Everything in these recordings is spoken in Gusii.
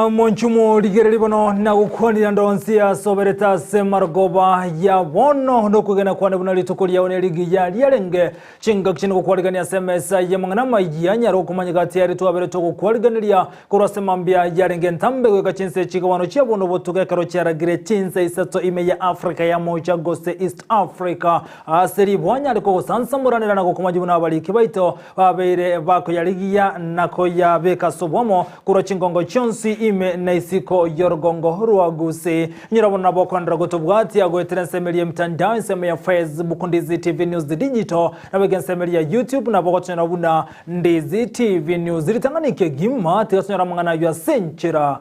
Omonchu morigereria bono nagokwanire ande onsi asoberete ase marogoba ya bono nokwegena kwane buna rituko riao nerigiya riarenge chingaki chinde gokwarigania ase emesa y'amang'ana amayia nyare okomanya gati aria twabere togokwariganeria korwa ase mambia yarenge entambe goika chinse chigabano chia bono botuko ekero chiaragire chinse isato ime ya Africa ya mocha gose East Africa ase ribwa nyare kogosansamoranera na gokomanya buna abariki baito Babeire bakoyarigia na koyabeka ase obomo korwa chingongo chionsi ime na isiko y'orogongo rwa Gusii. Inyora bono nabo okoenderera gotobwatia goetera ensemo eria y'emitandao, ensemo ya Facebook Ndizi TV News Digital, naboigo ensemo eria ya YouTube nabo ogotonyora buna Ndizi TV News. Ritang'ani kegima tiga tonyore amang'ana ayio ase enchera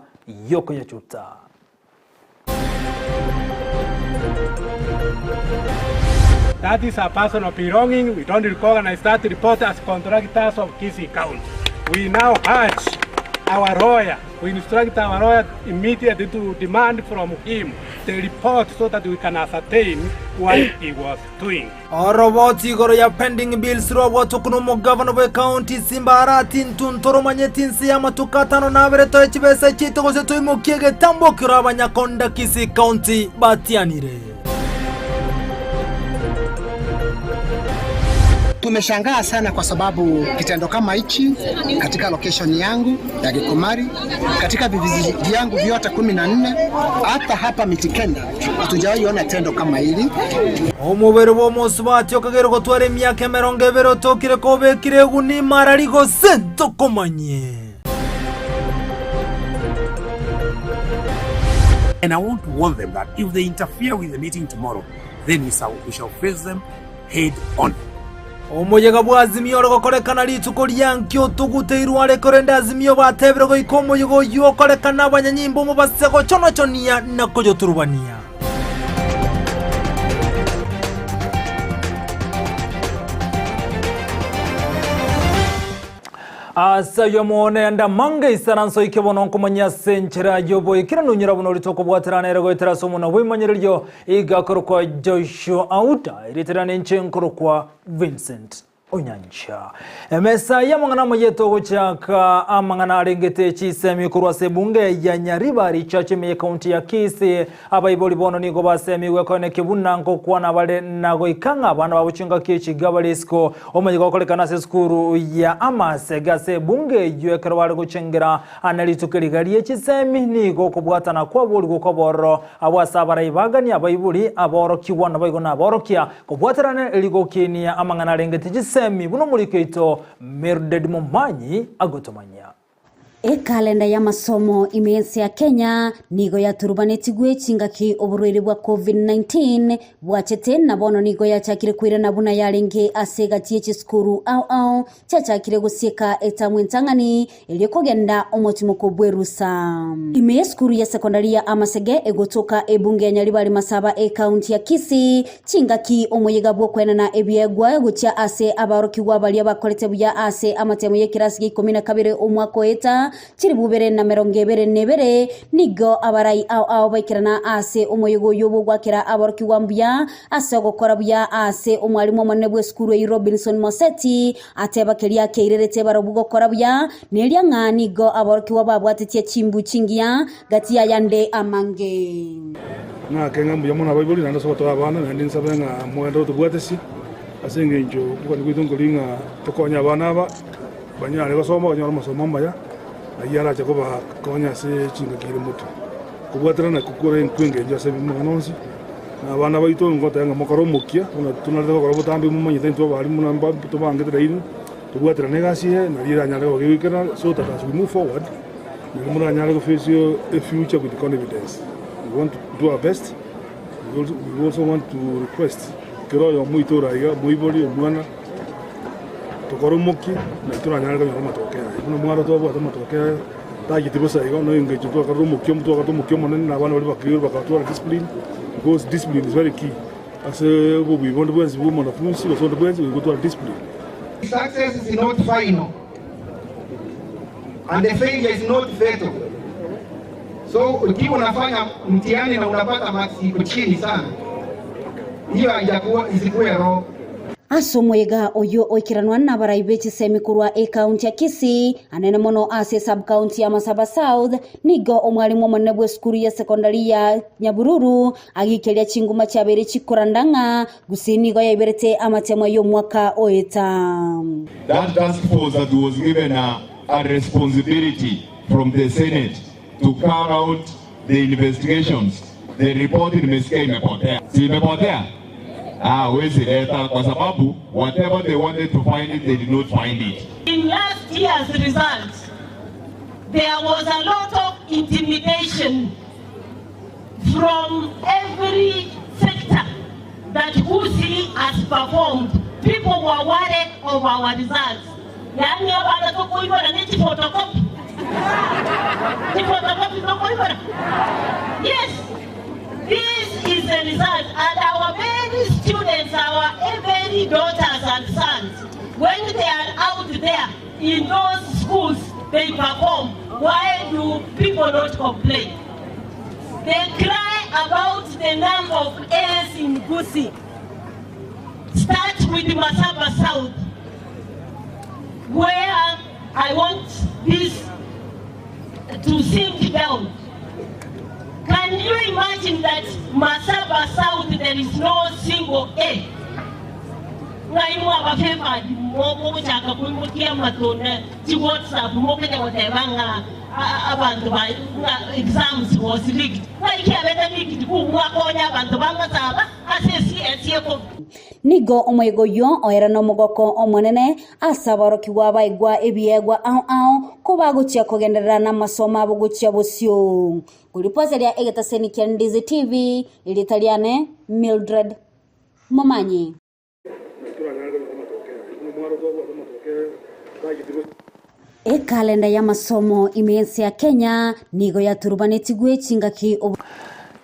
y'okoyachuta. That is a personal belonging, we don't recognize that report as contractors of Kisii County. We now urge our lawyer, we instruct our lawyer immediately to demand from him the report so that we can ascertain what he was doing. Oroboti igoro ya pending bills rwabwatokwa nomogavana bw'ecounty Simba Arati intwe ntoromanyeti inse y'amatuko atano na abere toe chibesa chiaito gose toimokie egetambo ekero abanyakonda Kisii County batianire. Tumeshangaa sana kwa sababu kitendo kama hichi katika location yangu ya Gikomari, katika vijiji vyangu vyote 14 hata hapa Mitikenda hatujawahi ona tendo kama hili. Omobere bw'omosubati okagera gotwara emiaka emerongo ebere otokire kobekire eguni marari gose ntokomanyie. And I want to warn them that if they interfere with the meeting tomorrow, then we shall, we shall face them head on. Omoyega bw'Azimio ore gokorekana rituko ria nkio otuguteirwe are korende Azimio batebire goika omoyega oyio okorekana abanyanyimbo mobase gochonochonia na koyoturubania. Ase ayio moone ndamange isaranso ike bono nkomanyia ase enchera y'oboikeranu nyora buna oria tokobwaterana ere goetera ase omonwa bw'emanyererio igakorokwa Joshua Auta erieta riane inche nkorokwa Vincent Onyancha. Emesa y'amang'ana amaya etogochaka amang'ana arengete chisemi korwa ase ebunge ya Nyaribari Church ime y'ekaunti ya Kisii. Abaibori bono nigo basemigwe koeneki buna nkokwana bare na goika ng'a abana babo chingaki echi iga bare isiko. Omoyega okorekana ase esukuru ya Amasege ase ebunge eyio ekero bare gochengera ane rituko riga rie chisemi nigo okobwatana kwaborigwe kobororo abwo ase abarai baganie abaibori aborokigwa naboigo naborokia kobwaterana rigokinia amang'ana arengete chisemi buna omoriki oito Mildred Momanyi agotomanyia. Ekalenda y'amasomo ime y'ense ya Kenya nigo yaturubanetigwe chingaki oborwaire bwa Covid-19 bwachete na bono nigo yachakire koirana buna yarenge ase egati ye chisukuru ao ao chiachakire gosieka etamu entang'ani erio kogenda omotimoko bw'erusa. Ime y'esukuru ya sekondari ya Amasege egotoka ebunge ya Nyaribari Masaba ekaunti ya Kisii, chingaki omoyega bw'okoenana ebiegwa gochia ase abaorokigwa baria bakorete buya ase amatemo y'ekerasi gia ikomi na kabere omwaka oeta chilifu ibere na merongo ebere na ebere, nigo abarai ao ao baikerana ase omoyega oyio bw'ogoakera aborokigwa mbuya ase ogokora buya ase omwalimu omonene bw'esukuru eyio Robinson Moseti ateba keria keirerete barobwo gokora buya neria ng'a nigo aborokigwa babwatetie chimbu chingiya gati y'ayande amange. Ng'ake ng'a mbuya mono abaibori naende ase ogotoa abana, naende nsabe ng'a mogende gotobwatesia ase engencho okogania gwaito nkori ng'a tokonye abana aba banyare gosoma banyore amasomo amaya, ayio arache kobakonya ase chingaki ere motwe. Kobwaterana kore kwengencho ase amang'ana onsi, na abana baito ngoteba ng'a mokore omokia buna tonarete gokora botambe momanyete intwe abalimu buna mba tobangete nainwe, tobwaterane egasi eye nario eranyare koba kegoikera so that as we move forward, nario moranyare go face e future with confidence. We want to do our best, we also we also want to request kera oyomo oito ore aiga, omoibori, omwana, tokore omokia nari toranyare konyora amatokeo aya. Buna mwaro twabwate amatokeo aya, tageti bosa igo, na engencho twakorire omokia twakorete omokia omonene na abana baria bakeirwe bakatwara discipline, because discipline is very key ase obobui bonde bwensi bwa omwanafunsi gose onde bwensi goika otware discipline. Success is not final and the failure is not fatal. So ukiwa unafanya mtihani na unapata marks iko chini sana, hiyo haijakuwa isikuwe roho. Ase omoyega oyio oikeranwa nabarai be chisemi korwa ekaunti ya Kisii, anene mono ase esub-county ya Masaba South, nigo omwalimu omonene bw'esukuru ya secondary ya Nyabururu agikeria chinguma chiabeire chikoranda ng'a Gusii nigo yaiberete amatemwa y'omwaka oeta. That task force that was given a, a responsibility from the Senate to carry out the investigations, the report nimesikia imepotea. Si imepotea? Ah, huwezi leta kwa sababu whatever they wanted to find it, they did not find it. In last year's results, there was a lot of intimidation from every sector that Gusii has performed. People were worried of our results. Yaani abana tokoibora ne chiphotocopy. Chiphotocopy tokoibora. Yes, this is the result. And our very students, our very daughters and sons, when they are out there in those schools, they perform. Why do people not complain? They cry about the number of A's in Gusii. Start with Masaba South, where I want this to sink down. Can you imagine that Masaba South there is no single A? Ng'ai mwabafavored mogochaka koimokia amatunda chi WhatsApp mokenya goteba ng'a abanto ba ng'a exams was leaked. Ng'ai kiabete leaked kumwakonya abanto ba Masaba ase esi eko. Nigo omoyega oyio oera nomogoko omonene ase aborokigwa baigwa ebiegwa ao ao kobagochia kogenderera namasomo abo gochia bosio. Koriposeria egetaseni kia Ndizi TV, erieta riane Mildred Momanyi. Ekalenda y'amasomo ime y'ense ya Kenya nigo yaturubanetigwe chingaki obo.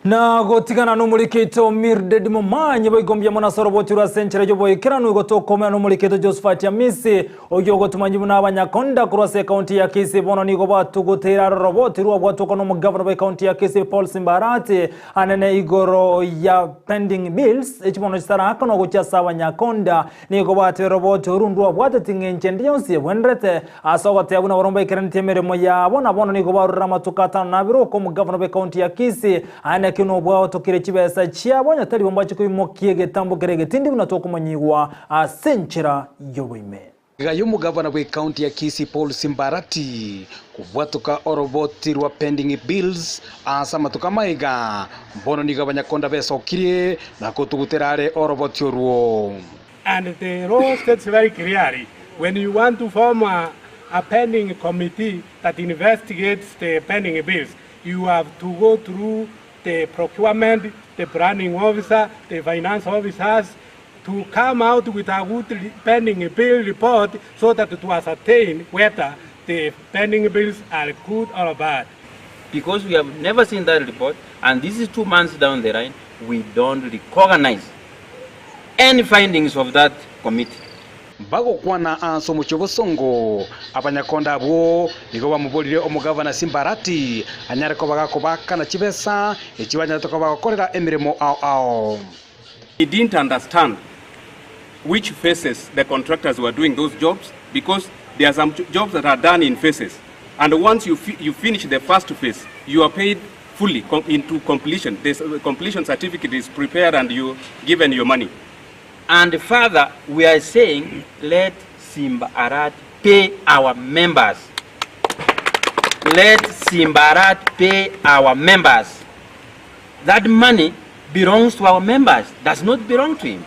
Na gotigana nomorikeito Mildred Momanyi boigo mbuya mono ase oroboti rwa ase enchera y'oboikeranu igo tokomera nomorikeito Josephat Amisi oyio ogotomanyi buna abanyakonda korwa ase ekaunti ya Kisii bono nigo batuguteire aro oroboti rwabwatokwa nomogavana bw'ekaunti ya Kisii Paul Simba Arati anene igoro ya pending bills echi bono chitaraakanwa gochia ase abanyakonda nigo batebire oroboti oru ndwabwateti ng'encho ende yonsi ebwenerete Ase ogotebia buna barabwo mbaikeranetie emeremo yabo, na bono nigo barurire amatuko atano na abere oko omogavana bw'ekaunti ya Kisii aye naki nobwagotokire chibesa chiabo, onye tari bo mbache koimokia egetambo keria egetindi buna tokomonyigwa ase enchera y'oboime. Iga y'omogavana bw'ekaunti ya Kisii Paul Simbarati kobwatoka oroboti rwa pending bills ase amatuko amaiga, bono nigo abanyakonda besokirie na kotugutera are oroboti orwo. And the law states very clearly when you want to form a, a pending committee that investigates the pending bills, you have to go through the procurement, the planning officer, the finance officers to come out with a good pending bill report so that to ascertain whether the pending bills are good or bad. Because we have never seen that report, and this is 2 months down the line, we don't recognize any findings of that committee. Bagokwana ase omochie o Bosongo, abanyakonda abwo nigo bamoborire omogavana Simbarati anyare koba gakobakana chibesa echi banyarete koba bagokorera emeremo ao ao. He didn't understand which phases the contractors were doing those jobs because there are some jobs that are done in phases. And once you, fi you finish the first phase, you are paid fully com into completion. This completion certificate is prepared and you given your money. And further, we are saying let Simba Arati pay our members. Let Simba Arati pay our members. That money belongs to our members, does not belong to him.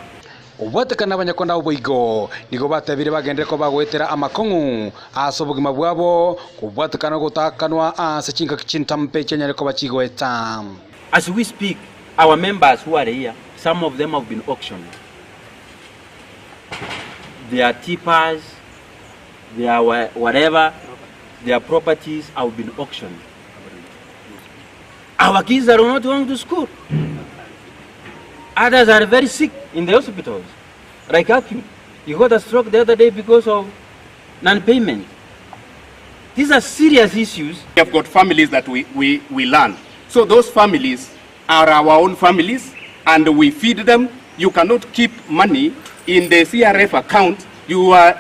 Obwatekana abanyakonda oboigo nigo batebire bagendere ko bagoetera amakong'u ase obogima bwabo kobwatekana gotakanwa ase chingaki chintambe chianyare koba chigoeta. As we speak, our members who are here, some of them have been auctioned. Their tippers, their whatever, their properties have been auctioned. Our kids are not going to school. Others are very sick in the hospitals. Like Akim, he got a stroke the other day because of non-payment. These are serious issues. We have got families that we learn. So those families are our own families and we feed them. You cannot keep money in the CRF account, you are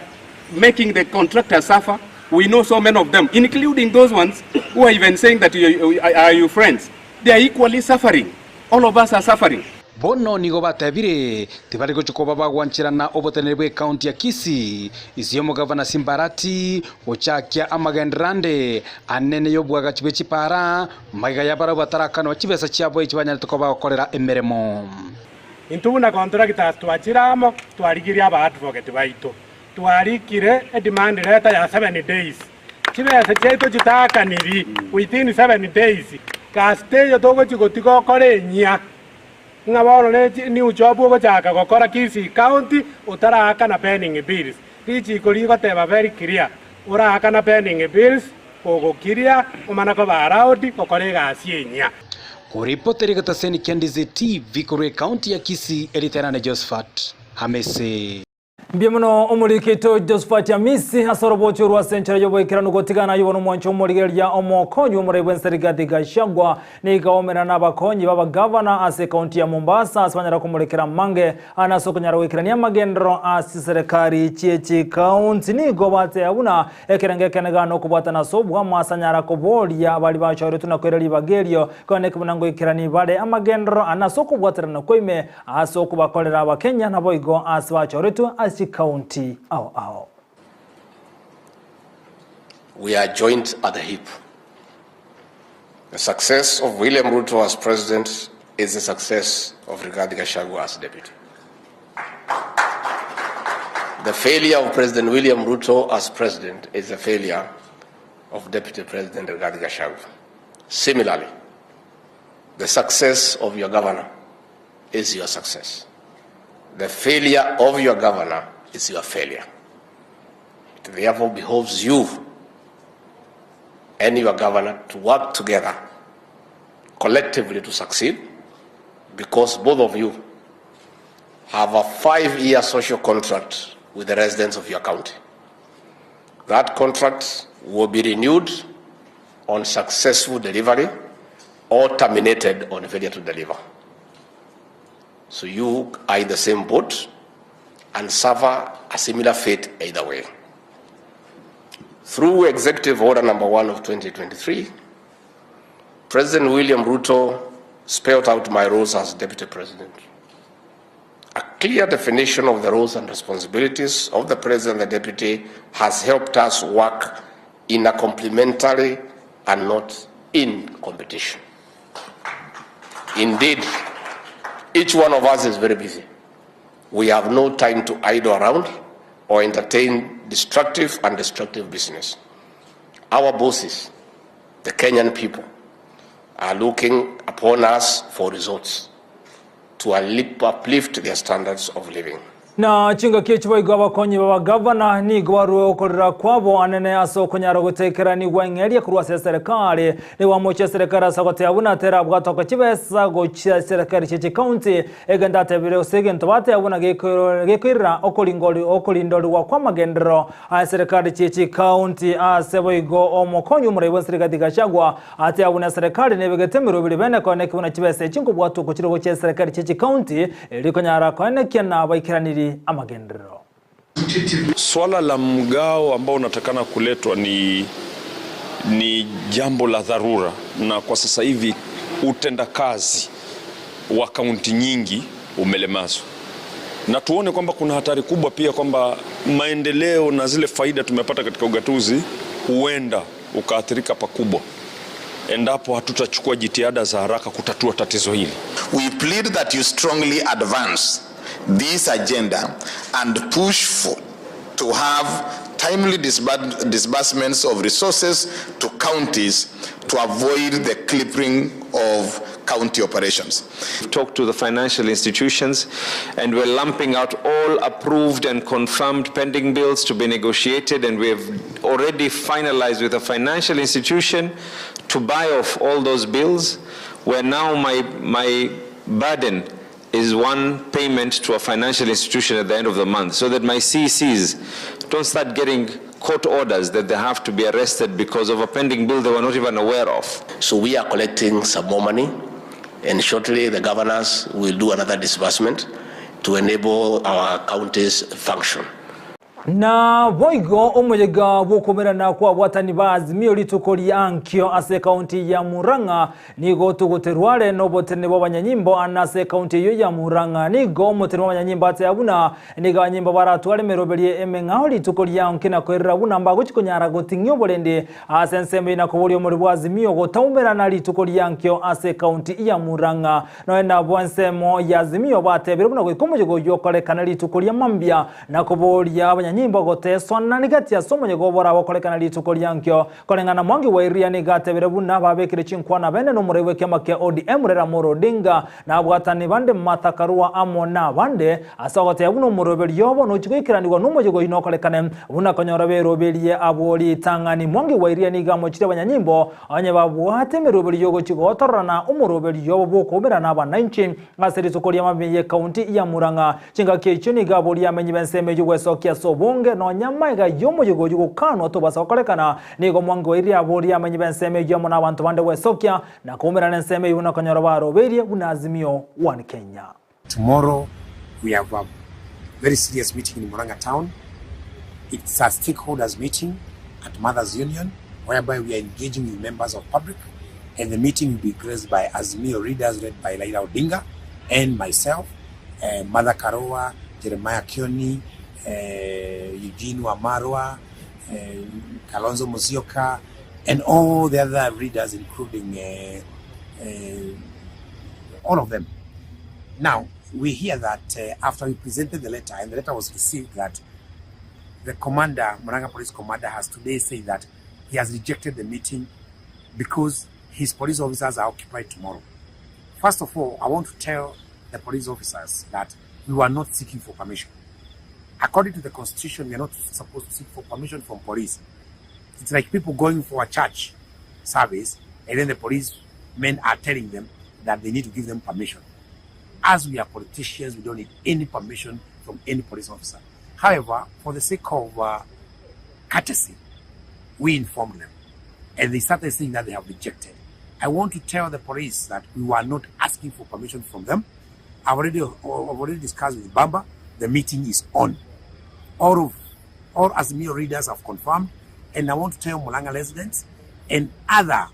making the contractor suffer. We know so many of them, including those ones who are even saying that you are your friends. They are equally suffering. All of us are suffering. Bono nigo batebire, Tibari gochia koba bagwancherana oboteneneri bw'ekaunti ya Kisii, inse y'omogavana Simbarati, gochakia amagenderero ande anene y'obwagachi bwe chipaara, magega y'abarabwo batarakanwa chibesa chiabo echi banyarete koba bagokorera emeremo. Intwe buna contractors twachire amo, twarigirie aba advocate baito. Twarikire edemand letter ya 7 days. Chibesa chiaito chitaakaniri within 7 days. Gasi teiyo togochia gotiga okore enyia. Ng'a bono ne new job ogochaka gokora Kisii County otaraakana pending bills. Richiko rigoteba very clear, oraakana pending bills kogokiria omana koba allowed gokora egasi enyia. Koripotera egetaseni kia Ndizi TV korwa ekaunti ya Kisii, Eriterane Josephat Hamisi. Mbuya mono omoriki oito Josephat Amisi ase orobochi orwo ase enchera y'oboikeranu gotigana ayio bono omwancho omorigereria omokonyi bw'omorai bw'ense Rigathi Gachagua nigo aomerana n'abakonyi b'abagavana ase ekaunti ya Mombasa ase banyara komorekera amange ane ase okonyara goikerania amagenderero ase chiserekari chie chikaunti. Nigo bateba buna ekerengo ekenegana nokobwatana ase obwamo ase anyara koboria baria bachoretwe na koira ribaga erio koeneki buna ngoikerani bare amagenderero ane ase okobwaterana kwaime Ase okobakorera Abakenya naboigo ase bachoretwe ase chikaunti ao ao. We are joined at the hip. The success of William Ruto as president is the success of Rigathi Gachagua as deputy. The failure of President William Ruto as president is the failure of Deputy President Rigathi Gachagua. Similarly, the success of your governor is your success. The failure of your governor is your failure. It therefore behoves you and your governor to work together collectively to succeed because both of you have a five-year social contract with the residents of your county. That contract will be renewed on successful delivery or terminated on failure to deliver. So you are in the same boat and suffer a similar fate either way. Through Executive Order number 1 of 2023, President William Ruto spelled out my roles as Deputy President. A clear definition of the roles and responsibilities of the President and the Deputy has helped us work in a complementary and not in competition. Indeed, each one of us is very busy. We have no time to idle around or entertain destructive and destructive business. Our bosses, the Kenyan people, are looking upon us for results to uplift their standards of living. Na chingaki echi boigo abakonyi b'abagavana nigo barue okorera kwabo anene ase okonyara gotekeranigwa eng'eria korwa ase eserekari. Nigo bamochia eserekari ase ogoteba buna terabwatoka chibesa gochia eserekari chie chikaunti, egento atebire gose egento bateba buna gekoirera okorindorigwa kw'amagenderero aye serikali chie chikaunti. Ase boigo omokonyi omorai bwense Rigathi Gachagua ateba buna eserekari nebegete emeroberi bene koenekia buna chibesa echi nkobwatwa gochire gochia eserekari chie chikaunti erio konyara koenekia nabaikeranirie amagenderero. Swala la mgao ambao unatakana kuletwa ni, ni jambo la dharura, na kwa sasa hivi utendakazi wa kaunti nyingi umelemazwa, na tuone kwamba kuna hatari kubwa pia kwamba maendeleo na zile faida tumepata katika ugatuzi huenda ukaathirika pakubwa endapo hatutachukua jitihada za haraka kutatua tatizo hili. We plead that you strongly advance this agenda and push for to have timely disbursements of resources to counties to avoid the clipping of county operations. We've talked to the financial institutions and we're lumping out all approved and confirmed pending bills to be negotiated, and we have already finalized with a financial institution to buy off all those bills, where now my, my burden is one payment to a financial institution at the end of the month, so that my CECs don't start getting court orders that they have to be arrested because of a pending bill they were not even aware of. So we are collecting some more money, and shortly the governors will do another disbursement to enable our counties function. Naboigo omoyega bw'okomerana kw'abwatani ba Azimio rituko ria ankio ase ekaunti ya Murang'a nigo otuguterwe are nobotenene bw'abanyanyimbo ane ase ekaunti eyio ya Murang'a. Nigo omotene bw'abanyanyimbo ateba buna nigo abanyanyimbo baratware emeroberio emeng'ao rituko ria ankio na koerera buna mbagochi konyara goting'ia oborendi ase ensemo eyio na koboria omorero bwa Azimio gotaumerana rituko ria ankio ase ekaunti ya Murang'a. Nonya nabo ensemo ya Azimio batebire buna goika omoyega oyio okorekane rituko ria mambia Na koboria abanyanyimbo goteswana gati ase omoyega oborabe okorekana rituko riankio. Koreng'ana Mwangi wa Iria nigo atebire buna babekire chinkwana bene nomorai bw'ekiama kia ODM Raila Amolo Odinga na abwatani bande Martha Karua amo nabande ase ogoteba buna omoroberi obo nochi goikeranigwa nomoyega oyio nokorekane buna konyora beroberie abwo ritang'ani. Mwangi wa Iria nigo amochirie abanyanyimbo onye babwate emeroberi yogochi gotororana omoroberi obo bwokoumerana abananchi Ase rituko ri'amabi y'ekaunti ya Murang'a, chingaki echio nigo aboria amenyi b'ensemo eyio gwesokia ase obonge, nonya amaiga y'omoyega oyio gokanwa tobasa gokorekana. Nigo omwangi oirie aboria amenyi b'ensemo eyio amo n'abanto bande gwesokia, na koumerana ensemo eyio buna konyora barobeirie buna Azimio One Kenya. Tomorrow we have a very serious meeting in Murang'a town. It's a stakeholders meeting at Mothers Union whereby we are engaging with members of public and the meeting will be graced by Azimio leaders led by Raila Odinga and myself, uh, Martha Karua, Jeremiah Kioni, uh, Eugene Wamalwa, uh, Kalonzo Musyoka, and all the other leaders, including uh, uh, all of them. Now, we hear that uh, after we presented the letter, and the letter was received, that the commander, Murang'a Police Commander, has today said that he has rejected the meeting because his police officers are occupied tomorrow. First of all, I want to tell the police officers that we were not seeking for permission. According to the constitution, we are not supposed to seek for permission from police. It's like people going for a church service and then the policemen are telling them that they need to give them permission. As we are politicians, we don't need any permission from any police officer. However, for the sake of uh, courtesy, we informed them and they started saying that they have rejected. I want to tell the police that we were not asking for permission from them. I've already, I've already discussed with Bamba. The meeting is on. All of all Azimio readers have confirmed, and I want to tell Murang'a residents and other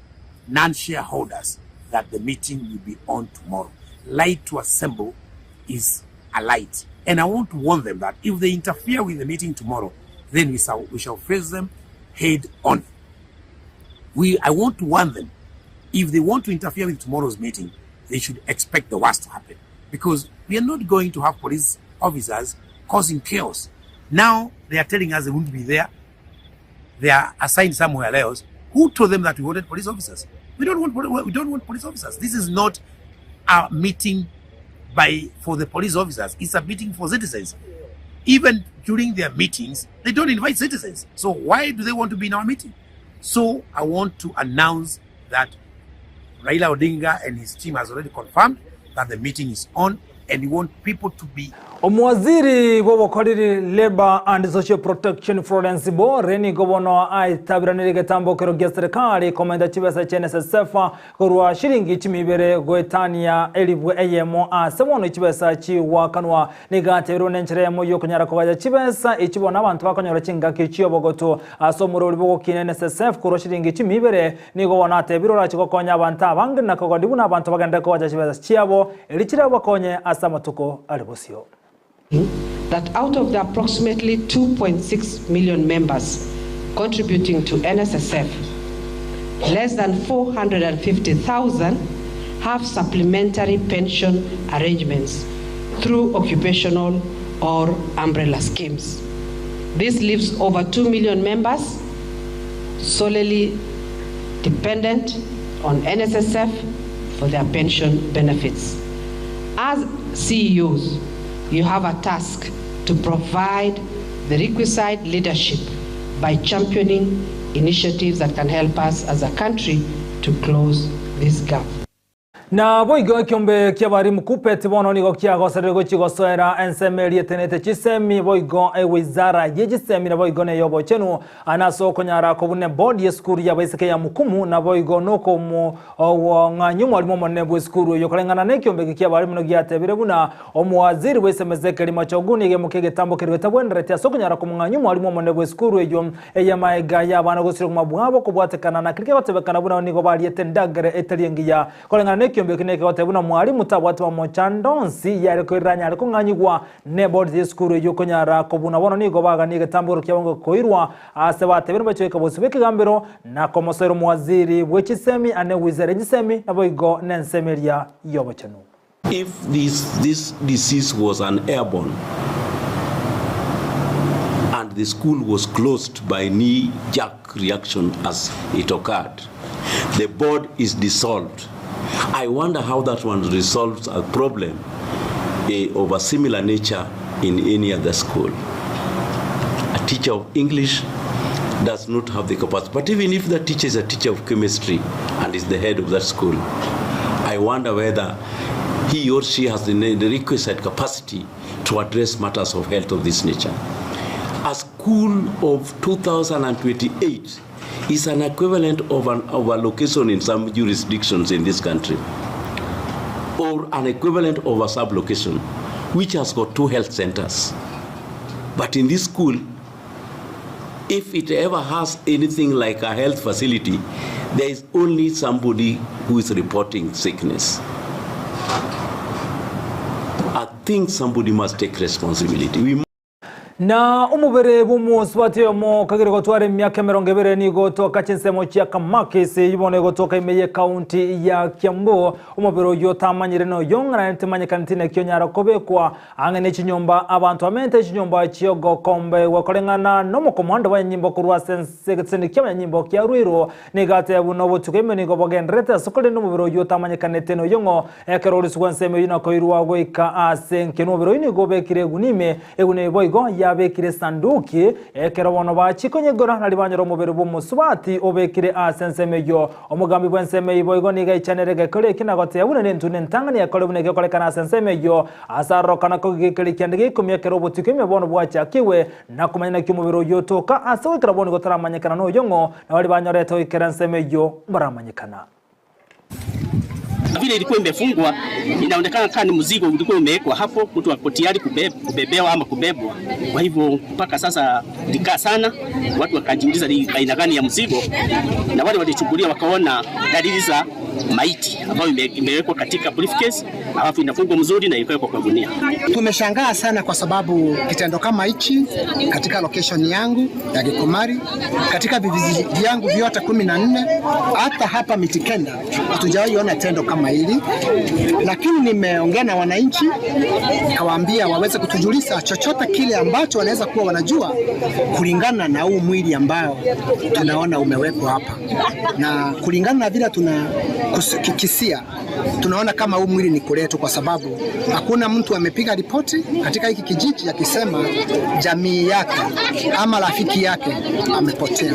non-shareholders that the meeting will be on tomorrow. Light to assemble is a light. And I want to warn them that if they interfere with the meeting tomorrow, then we shall, we shall face them head on. We, I want to warn them, if they want to interfere with tomorrow's meeting, they should expect the worst to happen. Because we are not going to have police officers causing chaos. Now they are telling us they won't be there. They are assigned somewhere else. Who told them that we wanted police officers? We don't want, we don't want police officers. This is not a meeting by for the police officers. It's a meeting for citizens. Even during their meetings, they don't invite citizens. So why do they want to be in our meeting? So I want to announce that Raila Odinga and his team has already confirmed that the meeting is on and we want people to be Omowaziri bw'obokoreri Labour and Social Protection Florence Bore nigo bono aitabiranire egetambokero gia serikali komenta chibesa chia NSSF korwa shilingi chimi ibere goetania elifu eyemo ase bono chibesa chigoakanwa. Nigo atebirie buna enchera eyemo yokonyara kogacha chibesa echi bono abanto bakonyora chingaki chiobogotu ase omorori bw'ogokina NSSF korwa shilingi chimi ibere Nigo bono atebire orache gokonya abanto abange na kogondi buna abanto bagenderere kogacha chibesa chiabo, erio chirabakonye ase amatuko are bosio. That out of the approximately 2.6 million members contributing to NSSF, less than 450,000 have supplementary pension arrangements through occupational or umbrella schemes. This leaves over 2 million members solely dependent on NSSF for their pension benefits. As CEOs, you have a task to provide the requisite leadership by championing initiatives that can help us as a country to close this gap. Naboigo ekiombe ki'abarimu Kuppet bono nigo kiagoserire gochia gosoera ensemo eria etenete chisemi, boigo ewizara ye chisemi naboigo ney'obochenu, ase okonyara kobuna ebodi y'esukuru y'abaiseke ya Mukumu, naboigo nokomong'anyia omwalimu omonene bw'esukuru eyio koreng'ana nekiombe eke ki'abarimu nigo giatebire buna omowaziri bw'esemo Ezekiel Machogu nigo emokia egetambo keria getabwenereti ase okonyara komong'anyia omwalimu omonene bw'esukuru eyio Ey'amaega y'abana gosira obogima bwabo kobwatekana na keria kegotebekana buna nigo bariete endagera etari engiya. Koreng'ana nekiombe eke nekegoteba buna mwalimu tabwate mamochando onsi yare koirera anyare kong'anyigwa nebodi y'esukuru eyio konyara kobuna bono nigo baganie egetambokero kiabo koirwa ase batebire bachoika bosio bw'ekegambero na komosoera omowaziri bwe chisemi ane wizara ye chisemi naboigo nensemo eria y'obochenu. If this this disease was an airborne and the school was closed by knee jerk reaction as it occurred, the board is dissolved. I wonder how that one resolves a problem eh, of a similar nature in any other school. A teacher of English does not have the capacity. But even if that teacher is a teacher of chemistry and is the head of that school, I wonder whether he or she has the, the requisite capacity to address matters of health of this nature. A school of 2028 is an equivalent of, an, of a location in some jurisdictions in this country, or an equivalent of a sub-location, which has got two health centers. But in this school, if it ever has anything like a health facility, there is only somebody who is reporting sickness. I think somebody must take responsibility. We Na omobere bw'omosubati oyomo okagire gotwara emiaka emerongo ebere nigo otoka chinsemo chia Kamakis, eyio bono egotoka ime y'ekaunti ya Kiambu. Omobere oyio otamanyire noyo ng'a naende temanyekaneti naki onyara kobekwa Ang'e ne chinyomba abanto bamenyete chinyomba chi'ogokombeigwa koreng'ana nomokomando bw'abanyanyimbo korwa ase ense egetiseni ki'abanyanyimbo kia Ruiru nigo ateba buna obotuko ime nigo bogendererete ase korende omobere oyio otamanyekanete noyio ng'o ekero orusigwa ensemo eyio na koirwa goika ase enkenu omobere oyio nigo obekire eguni ime eguni eyio boigo yabekire esanduki ekero bono bachia konyegora nario banyora omobere bw'omosubati obekire ase ensemo eyio Omogambi bw'ensemo eyio boigo nigo aichanere egekora eke na goteba buna nentunda entang'ani ekore buna egekorekana ase ensemo eyio, ase arorokana kogekeri kiande gia ikomi ekero obotuko ime bono bwachakigwe, na komanya naki omobere oyio otoka, ase goikera bono gotaramanyekana noyo ng'o, na baria banyorete goikera ensemo eyio mbaramanyekana. Vile ilikuwa imefungwa inaonekana kama ni mzigo ulikuwa umewekwa hapo, mtu ako tayari kubebewa ama kubebwa. Kwa hivyo mpaka sasa ilikaa sana, watu wakajiuliza ni aina gani ya mzigo, na wale walichukulia wakaona dalili za maiti ambayo imewekwa katika briefcase, alafu inafungwa mzuri na ikawekwa kwa gunia. Tumeshangaa sana kwa sababu kitendo kama hichi katika location yangu ya Gikomari, katika vijiji vyangu vyote 14, hata hapa Mitikenda hatujawahi ona tendo kama hili, lakini nimeongea na wananchi kawaambia waweze kutujulisha chochote kile ambacho wanaweza kuwa wanajua kulingana na huu mwili ambao tunaona umewekwa hapa, na kulingana na vile tuna kukisia tunaona kama huu mwili ni kuletu, kwa sababu hakuna mtu amepiga ripoti katika hiki kijiji akisema jamii yake ama rafiki yake amepotea.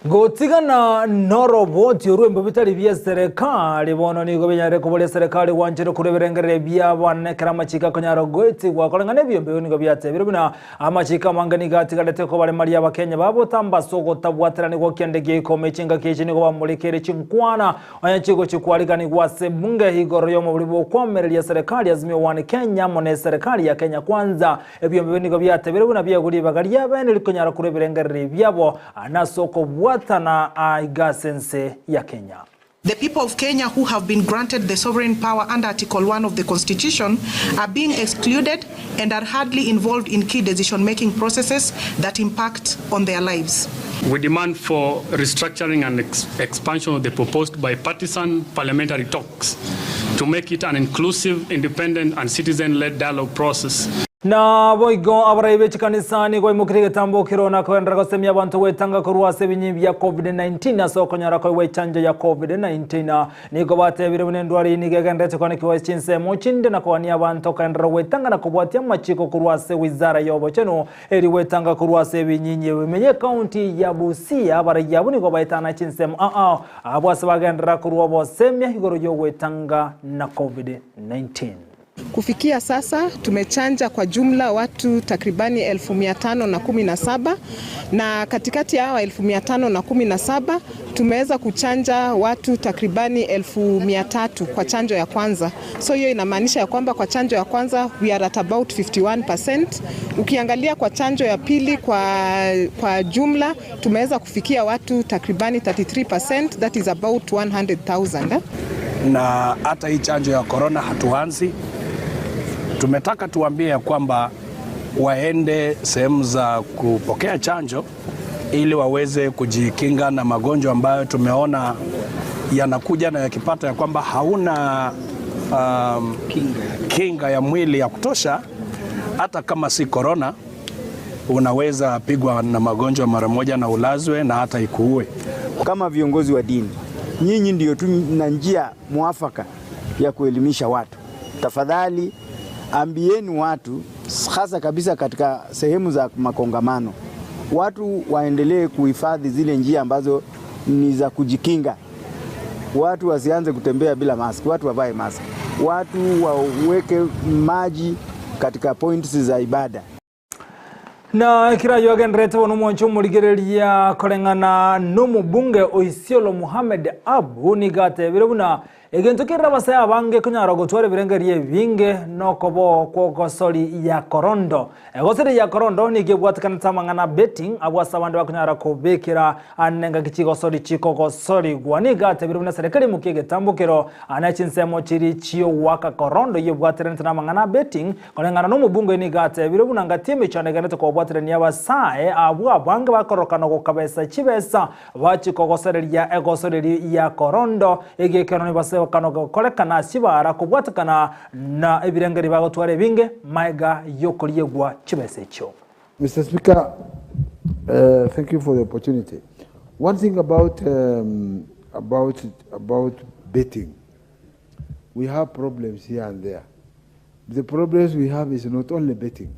Gotigana noroboti orwembo bitari bia serikali bono nigo binyare koboria serikali gwanchire korwa ebirengererio biabo ekero amachiko akonyara goetigwa koreng'ana ebiombe ebio nigo biatebire buna amachiko amange nigo atigarete kobaremaria abakenya babotamba ase ogotabwateranigwa kiande gia ikomi chingaki echi nigo bamorekeire chinkwana onye chigochi kwariganigwa ase ebunge igoro y'omobori bw'okwamereria serikali Azimio One Kenya amo na eserikali ya Kenya Kwanza Ebiombe ebio nigo biatebire buna biegwe ribaga ri'abeene rikonyara korwa ebirengererio biabo nase okobwatana aiga ase ense ya Kenya. The people of Kenya who have been granted the sovereign power under Article 1 of the Constitution are being excluded and are hardly involved in key decision-making processes that impact on their lives. We demand for restructuring and ex expansion of the proposed bipartisan parliamentary talks to make it an inclusive, independent and citizen-led dialogue process. Naboigo abarai be chikanisa nigo baimokirie egetambo kero na kogenderera gosemia abanto gwetanga korwa ase ebinyi bia Covid-19 ase okonyora koigwa echanjo ya Covid-19. Nigo batebire buna endwari eye nigo egendererete koanekigwa ase chinsemo chinde na kogania abanto kogenderera gwetanga na kobwatia amachiko korwa ase wizara y'obochenu eri gwetanga korwa ase ebinyinyi ebimenye ekaunti ya Busia. Abarai abwo nigo baetana chinsemo ao ao abwo ase bagenderera korwa obosemia igoro y'ogwetanga na Covid-19. Kufikia sasa tumechanja kwa jumla watu takribani 517,000 na katikati ya hawa 517,000 tumeweza kuchanja watu takribani 300,000 kwa chanjo ya kwanza. So hiyo inamaanisha ya kwamba kwa chanjo ya kwanza we are at about 51%. Ukiangalia kwa chanjo ya pili kwa, kwa jumla tumeweza kufikia watu takribani 33%, that is about 100,000. Na hata hii chanjo ya korona hatuanzi. Tumetaka tuambie ya kwamba waende sehemu za kupokea chanjo ili waweze kujikinga na magonjwa ambayo tumeona yanakuja na yakipata ya kwamba hauna um, kinga ya mwili ya kutosha, hata kama si korona, unaweza pigwa na magonjwa mara moja na ulazwe na hata ikuue. Kama viongozi wa dini, nyinyi ndio tu na njia mwafaka ya kuelimisha watu. Tafadhali ambieni watu, hasa kabisa katika sehemu za makongamano, watu waendelee kuhifadhi zile njia ambazo ni za kujikinga. Watu wasianze kutembea bila mask, watu wavae mask, watu waweke maji katika points za ibada. Na ekero ayio agendererete bono omwancho omorigereria koreng'ana nomobunge o Isiolo Mohamed Abu nigo atebire buna egento kerire abasae abange konyara gotwara ebirengererio ebinge nokoboo kw'ogosori ya korondo. Egosori ya korondo nigo ebwatikanete amang'ana a betting abwo ase abande bakonyara kobekera ane engaki chigosori chikogosorigwa. Nigo atebire buna serikali emokia egetambokero ane chinsemo chiria chi'ogoaka korondo eyio ebwatiranete namang'ana a betting Koreng'ana nomobunge nigo atebire buna ngati emechando egenderete kobwaterania abasae abwo abange bakorokana gokabesa chibesa bachie kogosereria egosoreri ya korondo egekerano nibasebekana gokorekana ase chibara kobwatekana na ebirengeri bagotwara ebinge maega yokoriegwa chibesa echio. Mister Speaker, uh, thank you for the opportunity. One thing about, um, about, about betting, we have problems here and there. The problems we have is not only betting.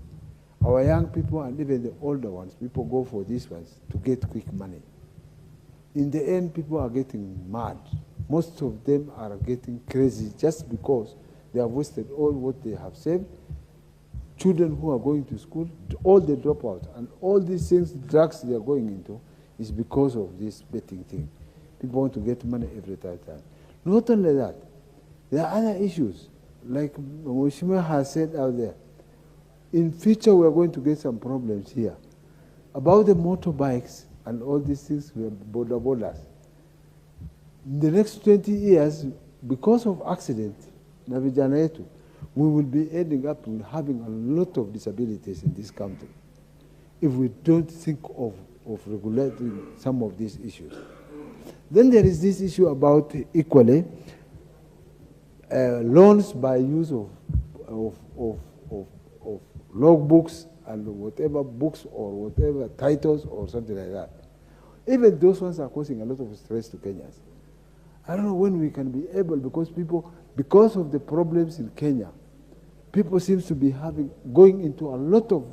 Our young people and even the older ones, people go for these ones to get quick money. In the end, people are getting mad. Most of them are getting crazy just because they have wasted all what they have saved. Children who are going to school, all the dropouts, and all these things, drugs they are going into, is because of this betting thing. People want to get money every time. Not only that, there are other issues, like Mheshimiwa has said out there. In future, we are going to get some problems here. About the motorbikes and all these things, we are border borders. In the next 20 years, because of accident, na vijana yetu, we will be ending up with having a lot of disabilities in this country if we don't think of, of regulating some of these issues. Then there is this issue about equally uh, loans by use of, of, of, of, of logbooks and whatever books or whatever titles or something like that. Even those ones are causing a lot of stress to Kenyans. I don't know when we can be able, because people, because of the problems in Kenya, people seems to be having, going into a lot of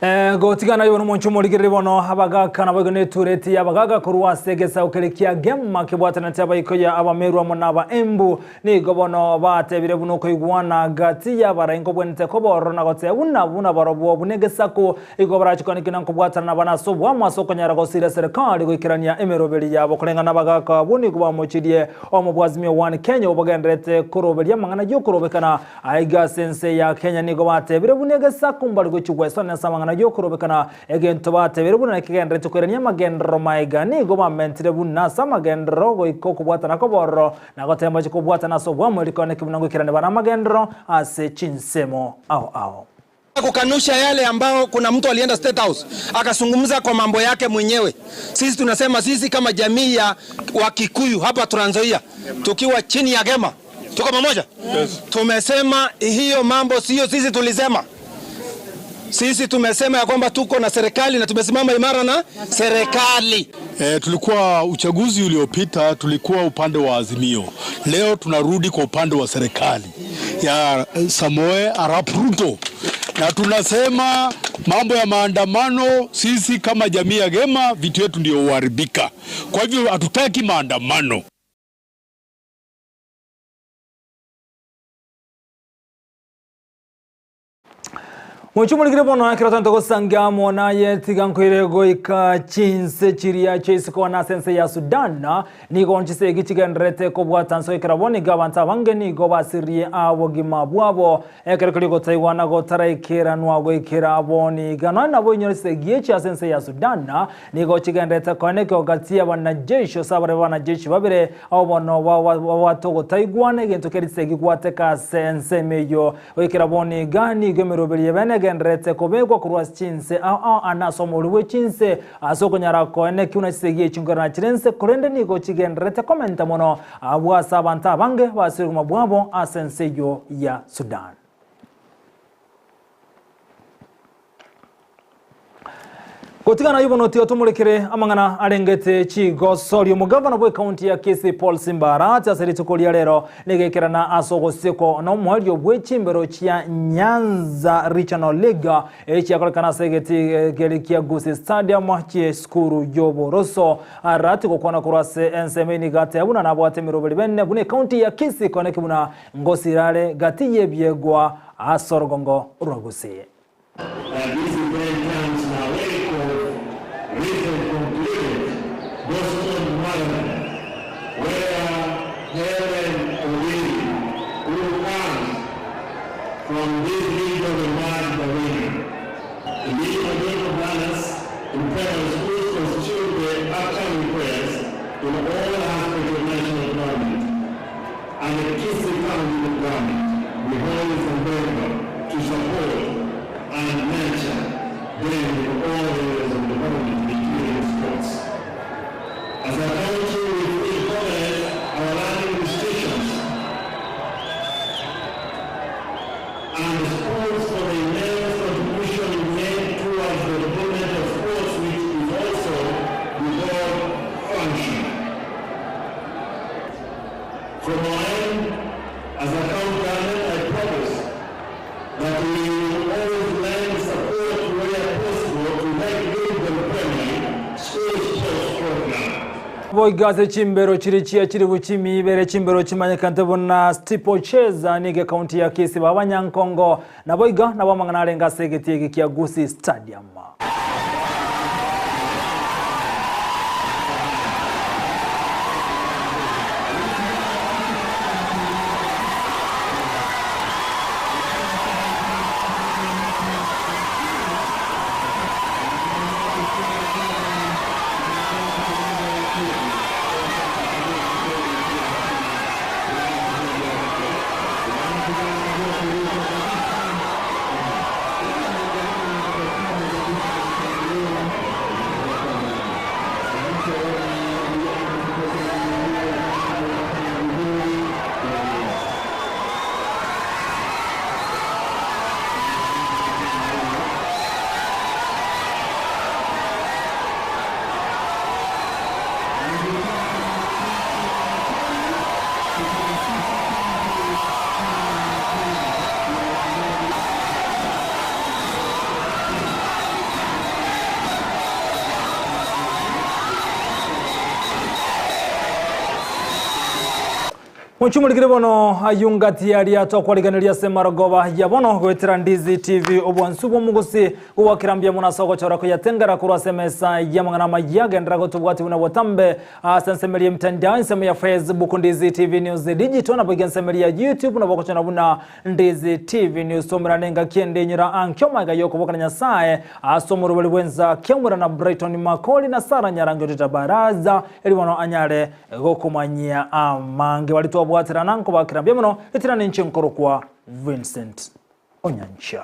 Gotigana aye nomonche omorigereria bono abagaka naboigo netureti y'abagaga korwa ase egesaku keria kia Gema kebwatanete abaikoyo Abameru amo na Abaembu. Nigo bono batebire buna okoigwana gati y'abarai nkobwenerete koba ororo na goteba buna buna barobwo buna egesaku igo barache koanekigwa na nkobwatana nabana ase oboamo ase okonyara gosiria serikali goikerania emeroberi yabo. Koreng'ana abagaka abwo nigo bamochirie omobwazimio One Kenya obogendererete koroberia amang'ana y'okorobekana Aiga ase ense ya Kenya nigo batebire buna egesaku mbare gochia gwesonera ase amang'ana y'okorobekana egento batebire buna nekegendererete koirania amagenderero maiga nigo bamentire buna ase amagenderero goika okobwatana kobororo na goteba mbache kobwatana ase obwamo erikone ki buna ngoikerania bare amagenderero ase chinsemo ao ao. Kukanusha yale ambao kuna mtu alienda State House akazungumza kwa mambo yake mwenyewe. Sisi tunasema sisi kama jamii ya Wakikuyu hapa Trans Nzoia tukiwa chini ya Gema tuko pamoja? Yes. Tumesema hiyo mambo sio sisi tulisema. Sisi tumesema ya kwamba tuko na serikali na tumesimama imara na serikali. E, tulikuwa uchaguzi uliopita tulikuwa upande wa Azimio, leo tunarudi kwa upande wa serikali ya Samoei Arap Ruto, na tunasema mambo ya maandamano, sisi kama jamii ya Gema vitu yetu ndio huharibika. Kwa hivyo hatutaki maandamano. Mochumorikire bono ekero togento gosangia amo naye tiga nkoire goika chinse chiria chia isiko na ase ense ya Sudan nigo nchisegi chigendererete kobwata nse goikera bono iga abanto abange nigo basirie abogima bwabo ekero keria ogotaigwana gotaraikeranwa goikera bono iga nonya nabo inyore chisegi echi ase ense ya Sudan nigo chigendererete koenekio gati y'abanajeshi ase abarebe b'abanajeshi babere abo bono babwate ogotaigwana egento keria chisegi gwateka ase ensemo eyio Goikera bono iga nigo emeroberi y'ebeene egendererete kobekwa korwa ase chinse ao ao ane ase omorweri bwe chinse, ase okonyara koenekia buna chisegi echi nkorana chire nse, korende nigo chigendererete komenta mono abwo ase abanto abange base obogima bwabo ase ense eyio ya Sudan. Gotigana ayio bono tiga tomorekere amang'ana arengete chigosori. Omogavana bw'ekaunti ya Kisii Paul Simba Arati ase rituko ria rero nigekerana ase ogosiekwa nomoerio bwe chimbero chia Nyanza Regional League echiakorekana ase egetii keri kia Gusii Stadium chi'esukuru y'oboroso. Arati gokwana korwa ase ensemo eye nigo ateba buna nabwate emeroberi bene buna ekaunti ya Kisii koneki buna ngosirare gati y'ebiegwa ase orogongo rwa Gusii. Boigo ase chimbero chiria chia chilifu chimiibere chimbero chimanyekante buna steeplechase nigo ekaunti ya Kisii b'abanyankongo naboigo nabo amang'ana arenge ase egetii eke kia Gusii Stadium. Mochumorikire bono ayio ngati aria tokwarigeneria ase marogoba ya bono goetera Ndizi TV obwansu bw'omogosi gogwakera mbuya mono ase ogochora koyatengera korwa ase emesa y'amang'ana amaya genderera gotobwati buna botambe ase ensemeri y'emitandao ensemo ya Facebook Ndizi TV News Digital naboigo ensemeri ya YouTube nabo ogochora buna Ndizi TV News tomerane engaki ende inyora ankio magega y'okoboka na Nyasae ase omoroberi bw'ensa kiamwera na Brighton Makori na Sarah Nyarangi oteta baraza eri bono anyare Gokomanyia amange baria twabwaterana nkobakera mbuya mono, etirana inche nkorokwa Vincent Onyancha.